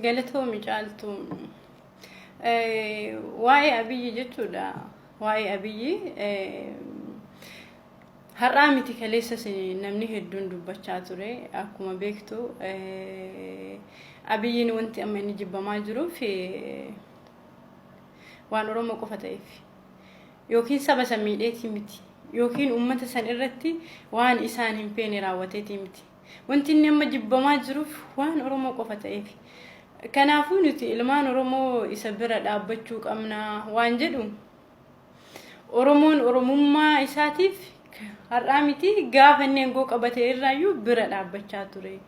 Galatoomi, Caaltu. Waa'ee Abiyyi jechuudha. Waa'ee Abiyyi har'aa miti, kaleessas namni hedduun dubbachaa ture. Akkuma beektu, Abiyyiin wanti amma inni jibbamaa jiruuf waan Oromoo qofa ta'eef yookiin saba san miidheetii miti, yookiin uummata san irratti waan isaan hin feene raawwateetii miti. Wanti inni amma jibbamaa jiruuf waan Oromoo qofa ta'eef. Kanaafuu nuti ilmaan Oromoo isa bira dhaabbachuu qabna waan jedhu, Oromoon Oromummaa isaatiif har'aa miti, gaafa inni aangoo qabate irraayyuu bira dhaabbachaa ture.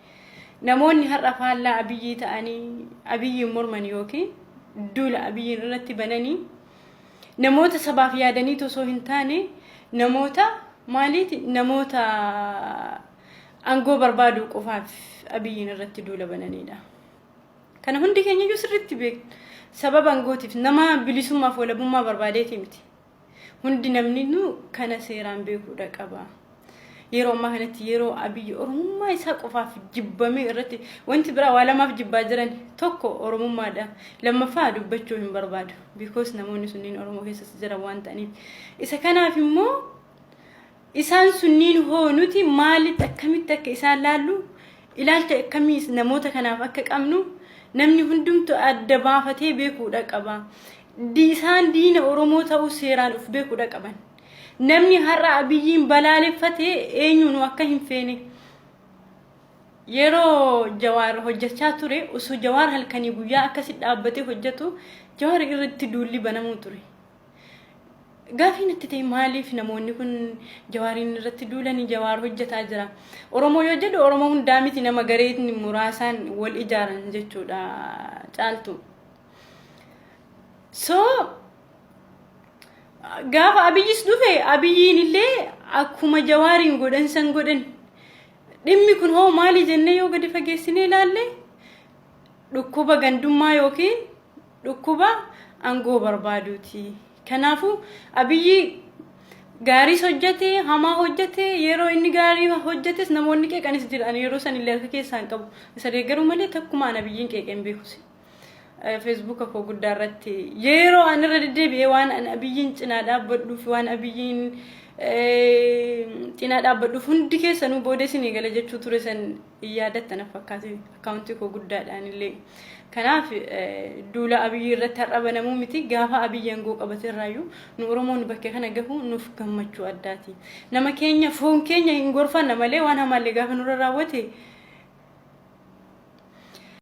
Namoonni har'a faallaa Abiyyii ta'anii Abiyyiin morman yookiin duula Abiyyiin irratti bananii namoota sabaaf yaadanii osoo hin taane, namoota maaliiti, namoota aangoo barbaaduu qofaaf Abiyyiin irratti duula bananidha. Kana hundi keenya iyyuu sirriitti beekna. Sababa aangootiif, nama bilisummaaf walabummaa barbaadeeti miti. Hundi namni nu kana seeraan beekuudha qaba. Yeroo ammaa kanatti, yeroo Abiyyi Oromummaa isaa qofaaf jibbamee irratti, wanti biraa waa lamaaf jibbaa jiran: tokko Oromummaadha, lammaffaa dubbachuu hin barbaadu. Because namoonni sunniin Oromoo keessas jiran waan ta'aniif. Isa kanaaf immoo isaan sunniin hoo nuti maalitti, akkamitti akka isaan laallu, ilaalcha akkamii namoota kanaaf akka qabnu namni hundumtu adda baafatee beekuudha qaba. Isaan diina Oromoo ta'uu seeraan of beekuudha qaban. Namni har'a Abiyyiin balaaleffate eenyuun akka hin feene. Yeroo Jawaar hojjechaa ture, osoo Jawaar halkanii guyyaa akkasi dhaabbatee hojjetu, Jawaar irratti duulli banamuu ture. Gaafii natti ta'e, maaliif namoonni kun Jawaariin irratti duulanii? Jawaar hojjetaa jira. Oromoo yoo jedhu Oromoo hundaa miti, nama gareetni muraasaan wal ijaaran jechuudha, Caaltu. So gaafa Abiyyis dhufe, Abiyyiin illee akkuma Jawaariin godhan san godhan. Dhimmi kun hoo maali jennee yoo gadi fageessinee ilaalle, dhukkuba gandummaa yookiin dhukkuba aangoo barbaaduuti. Kanaafuu Abiyyi gaariis hojjete, hamaa hojjete, yeroo inni gaarii hojjetes namoonni qeeqanis jiran. Yeroo san illee harka keessaa hin qabu. Isa deeggaruu malee takkumaan Abiyyiin qeeqeen beekusi. Feesbuuka koo guddaa irratti yeroo an irra deddeebi'ee waan an Abiyyiin cinaa dhaabbadhuuf, waan Abiyyiin cinaa dhaabbadhuuf hundi keessanuu booda isinii gala jechuu ture san yaadatta na fakkaate, akkaawuntii koo guddaadhaan illee. Kanaaf duula Abiyyi irratti har'a banamuu miti, gaafa Abiyyi aangoo qabate irraayyuu nu Oromoon bakkee kana gahu nuuf gammachuu addaati. Nama keenya, foon keenya hin gorfanna malee waan hamaallee gaafa nurra raawwate